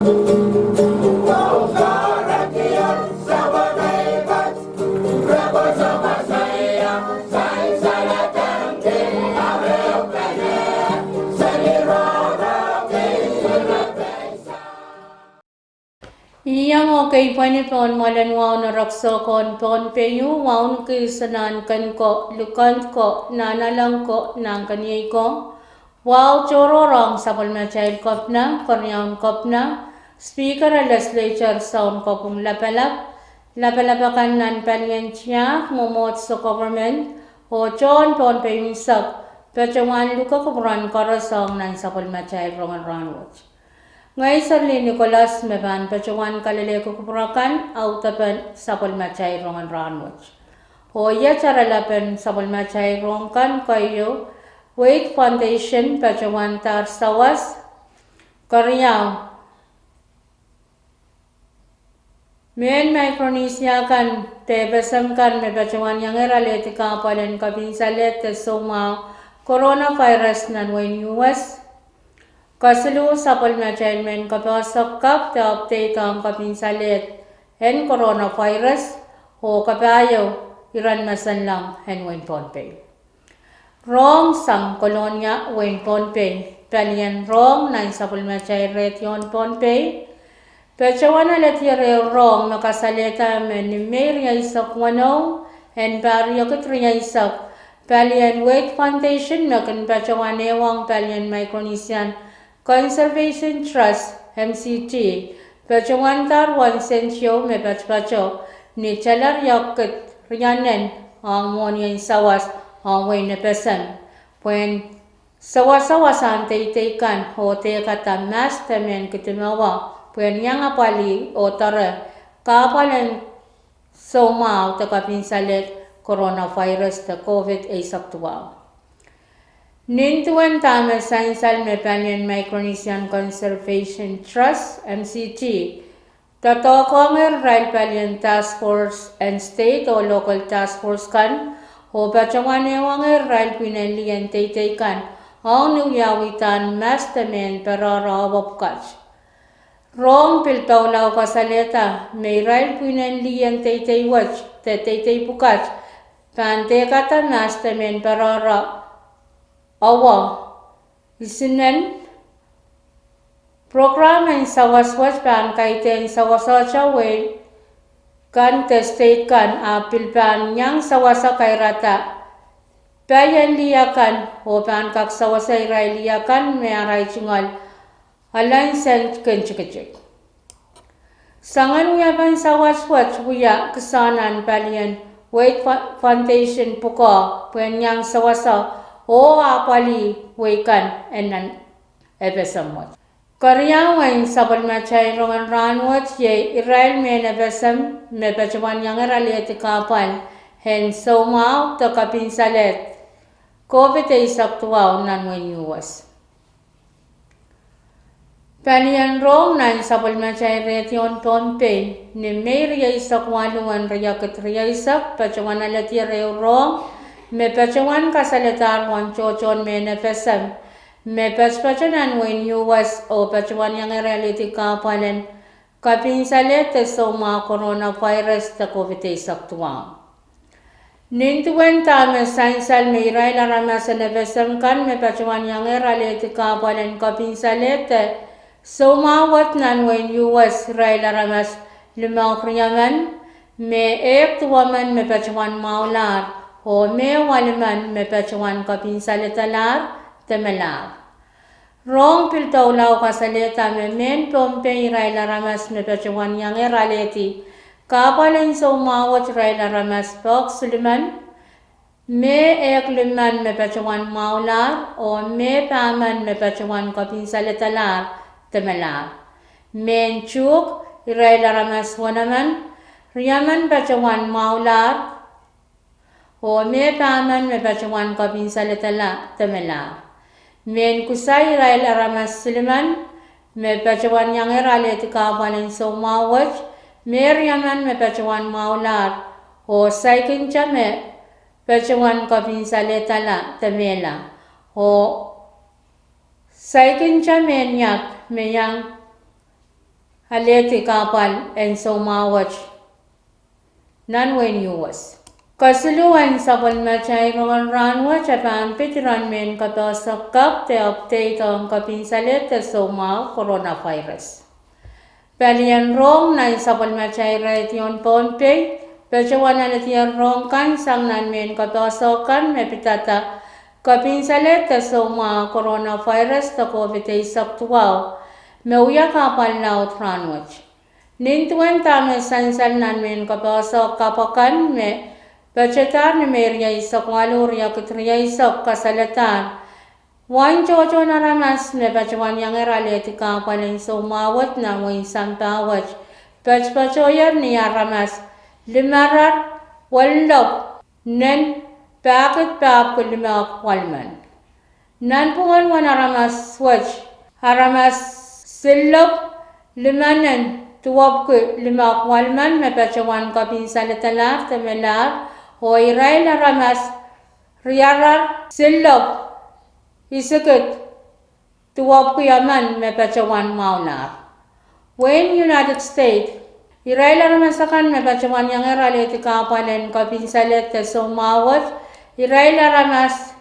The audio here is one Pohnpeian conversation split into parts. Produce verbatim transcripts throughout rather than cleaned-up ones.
Iang oh keipweni pohn mwoalen wahu en erekiso en Pohnpei, wahu en kis en Nahnken ko, Likend ko, Nahnalek ko, Nahnkeniei ko. Wahu tohrohr ong sapwellimatail Kepina, Keriaun Kepina, Speaker en Legislature, Sounkopwung Lapalap, lapalap akan nan palien tiahk, mwomwohdiso, government, oh tohn Pohnpei unsek, patohwan luke kupwuren koaros ong nan sapwellimatail rongen rahnwet. Ngehi Serlin Nicholas me pahn patohwan kalelehki kupwur akan audepen sapwellimatail rongen rahnwet. Oh iet oaralapen sapwellimatail rohng kan: keieu, Wait Foundation patohwan dahr sawas. Keriau, mehn Micronesia kan de FSM kan me patohwan iangehr alehdi kahpwal en kopin salehd de soumwahu coronavirus nan wehin US. Kesiluh, sapwellimatail mehn kapoaso kapw de update ong kopin salehd en coronavirus oh kapahieu iren masanleng en wehin Pohnpei. Rohng sang Kolonia, wehin Pohnpei. Palien rohng nan sapwellimatail redio en Pohnpei patohwan alehdier ehu rohng me kasalehda me ni Mei rieisek weneu en pahr riekid rieisek, palien Wait Foundation me kin patohwan ehuong palien Micronesian Conservation Trust, MCT, patohwan dahr wen sent ieu me patopato ni tala riekid rienen ong mwohni en sawas ong wehin FSM pwehn sewese wasahn teitei kan oh dehkada mas de mehn kidimomwi pwehn iang apwalih oh doare kahpwal en soumwahu de kopin salehd coronavirus de COVID eisek duwau. Nin duwen dahme sansal me palien Micronesian Conservation Trust, MCT, doadoahkongehr irail palien task force en state oh local task force kan oh patohwan ehuongehr irail pwihn en lih en teitei kan ong ni wiawidahn mas de mehn perehre awa pwukat. Rohng pil doula kasalehda me irail pwihn en lih en teitei wet de teitei pwukat pahn dehkada mas de mehn perehre awa. Isinen prokram en sawas wet pahn kaidehn sawasohte wehi kan de state kan, ahpw pil pahn iang sewese kairada pai en lih akan oh pahn kak sewese irail lih akan me arail tungoal elen sent kin tikitik. Soangen wiepen sawas wet wia kisehn nan palien Wait Fo-, Foundation pwukoa pwehn iang sewese oh apwalih wehi kan en nan FSM wet. Keriau en sapwellimatail rongen rahnwet iei irail mehn FSM me patohwan iangehr alehdi kahpwal en soumwahu de kopin salehd COVID eisek duwau nan wehin US. Palien rohng nan sapwellimatail redio en Pohnpei ni Mei rieisek waluh en riekid rieisek patohwan alehdier ehu rohng me patohwan kasalehdahr wen tohtohn mehn FSM me patopato nan wehin US oh patohwan iangehr alehdi kahpwal en kopin salehd de soumwahu coronavirus de COVID eisek duwau. Nin duwen dahme sansal me irail aramas en FSM kan me patohwan iangehr alehdi kahpwal en kopin salehd de soumwahu wet nan wehin US, irail aramas limehk riemen, me ehk duwemen me patohwan mwahulahr oh me walimen me patohwan kopin salehdalahr de melahr. Rohng pil doula kasalehda me mehn Pohnpei irail aramas me patohwan iangehr alehdi kahpwal en soumwahu wet irail aramas pahk silimen, me ehk limmen me patohwan mwahulahr oh me pahmen me patohwan kopin salehdalahr de melahr. Mehn Chuuk irail aramas wenemen, riemen patohwan mwahulahr oh me pahmen me patohwan kopin salehdala de melahr. Mehn Kusai irail aramas silimen me patohwan iangehr alehdi kahpwal en soumwahu wet, me riemen me patohwan mwahulahr oh saikinte me patohwan kopin salehdala de melahr, oh saikinte mehn iak me iang alehdi kahpwal en soumwahu wet nan wehin U S. Kesiluhn sapwellimatail rongen rahnwet e pahn pid iren mehn kapehse kapw de update ong kepinsalehd de soumwahu coronavirus. Palien rohng nan sapwellimatail redion Pohnpei patohwan aledier rohng kan sang nan mehn kapehse kan me pidada kepinsalehd de soumwahu coronavirus de COVID eisek duwau me wia kahpwal laud rahnwet. Nin duwen dahme sansal nan mehn kapehse kapw akan me patohdahr ni Mei rieisek waluh, riekid rieisek, kasalehdahr uwen tohtohn aramas me patohwan iangehr alehdi kahpwal en soumwahu wet nan wehin sampah wet patopatohier ni aramas limarar wenlop nen pahkid pahpwiki limehk welimen. Nanpwungen uwen aramas wet, aramas silop limenen duwepwiki limehk welimen me patohwan kepinsaledalahr de melahr, oh irail aramas riarar silop isikid duwepwiki emen me patohwan mwahulahr. Wehin United States, irail aramas akan me patohwan iangehr alehdi kahpwal en kepinsalehd de soumwahu wet, irail aramas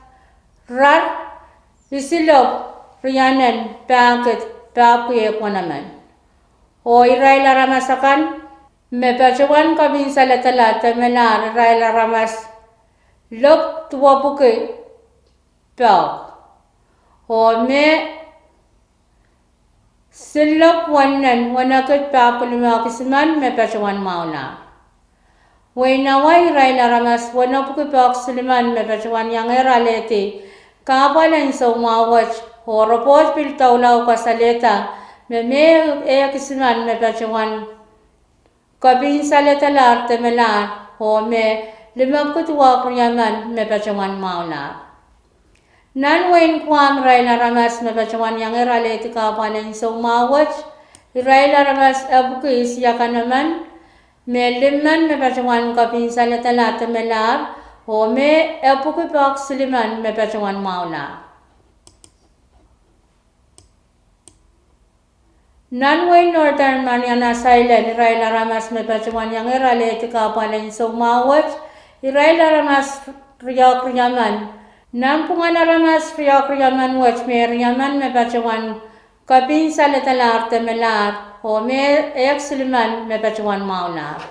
rar isilop rienen pahkid pahpwiki ehk wenemen. Oh irail aramas akan me patohwan kepinsaledalahr de melahr irail aramas lop duwepwiki pahk, oh me silop wennen wenekid pahpwiki limehk isimen me patohwan mwahulahr. Wehin Hawaii, irail aramas wenepwiki pahk silimen me patohwan iangehr alehdi kahpwal en soumwahu wet, oh ripoht pil doula kasalehda me me ehk isimen me patohwan kepinsaledalahr de melahr, oh me limepwiki duwehk riemen me patohwan mwahulahr. Nan wehin Guam, irail aramas me patohwan iangehr alehdi kahpwal en soumwahu wet, irail aramas epwiki isiakan emen, me limen me patohwan kepinsaledalahr de melahr, oh me epwiki pahk silimen me patohwan mwahulahr. Nan wehin Northern Mariana Islands, irail aramas me patohwan iangehr alehdi kahpwal en soumwahu wet, irail aramas riehk riemen. Nanpwungen aramas riehk riemen wet, me riemen me patohwan kepinsaledalahr de melahr, oh me ehk silimen me patohwan mwahulahr.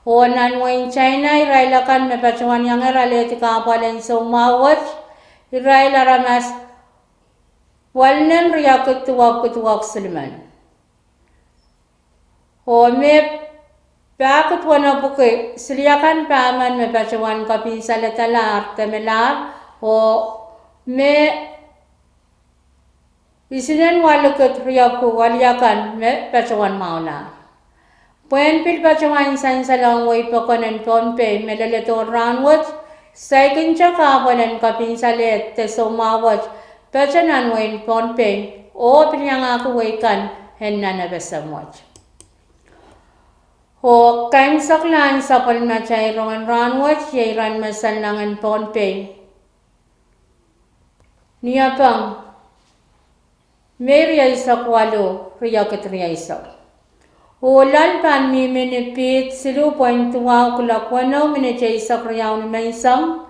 Oh nan wehin China, irail akan me patohwan iangehr alehdi kahpwal en soumwahu wet, irail aramas welinen riekid duwepwiki duwehk silimen, oh me pahkid wenepwiki siliakan pahmen me patohwan kepinsaledalahr de melahr, oh me isinen welikid riepwiki weliakan me patohwan mwahulahr. Pwehn pil patohwan sansalohng wehi pokon en Pohnpei me leledo rahnwet, saikinte kahpwal en kepinsalehd de soumwahu wet patohwan nan wehin Pohnpei, oh pil iangahki wehi kan en nan F S M wet. Oh kaimwseklahn sapwellimatail rongen rahnwet iei iren me sansalong en Pohnpei, Niepeng, Mei rieisek waluh, riekid rieisek. Oh loal pahn mihmi ni piht siluh point duwau kuloak weneu minit eisek riau nimenseng.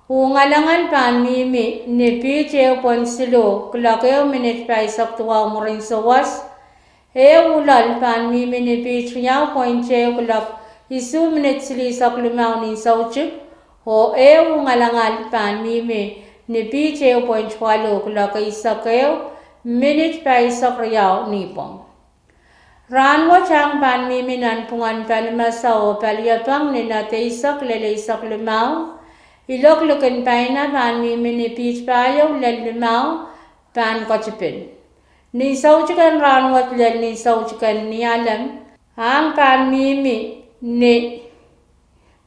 Oh ngalangal pahn mihmi ni piht ehu point siluh kuloak ehu minit pahisek duwau mwurin souwas. Eh loal pahn mihmi ni piht riau point ehu kuloak isuh minit silihsek limau nin soutik. Oh eh ngalangal pahn mihmi ni piht ehu point waluh kuloak eisek ehu minit pahisek riau nipwong. Rahnwet ahng pahn mihmi nanpwungen Palimese oh Paliepeng ni knot eisek lel eisek limau. Ilok likin paina pahn mihmi ni piht pahieu lel limau, pahn ketipin. Nin soutik en rahnwet lel nin soutik en Nialem, ahng pahn mihmi ni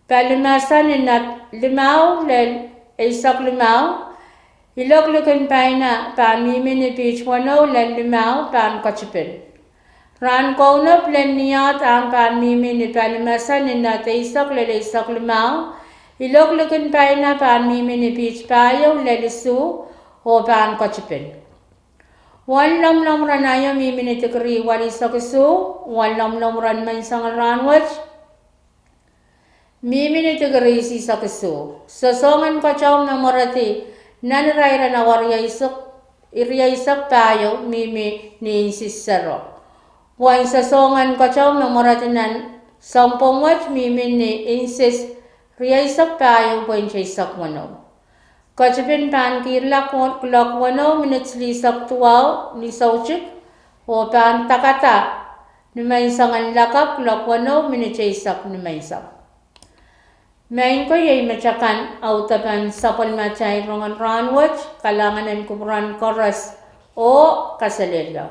Palimese ni knot limau lel eisek limau. Ilok likin paina pahn mihmi ni piht weneu lel limau, pahn ketipin. Rahn kaunop lel niehd ahng pahn mihmi ni Palimese ni knot eisek lel eisek limau. Ilok likin paina pahn mihmi ni piht pahieu lel isuh, oh pahn ketipin. Wen lomwlomw ren aio mihmi ni dikiri walisek isuh, wen lomwlomw ren menseng en rahnwet mihmi ni dikiri isihsek isuh. Sosohngen keteu me mweredi nan irair en awa rieisek, rieisek pahieu mihmi ni inches sero. Wen sosohngen keteu me mweredi nan sounpwong wet mihmi ni inches rieisek pahieu pweint eisek weneu. Ketipin pahn kihrla kuloak weneu minit lihsek duwau ni soutik, oh pahn dakada ni menseng en lakapw kuloak weneu minit eisek ni menseng. Maing ko, iei metakan audepen sapwellimatail rongen rahnwet. Kalahngan en kupwuren koaros oh kaselehlie.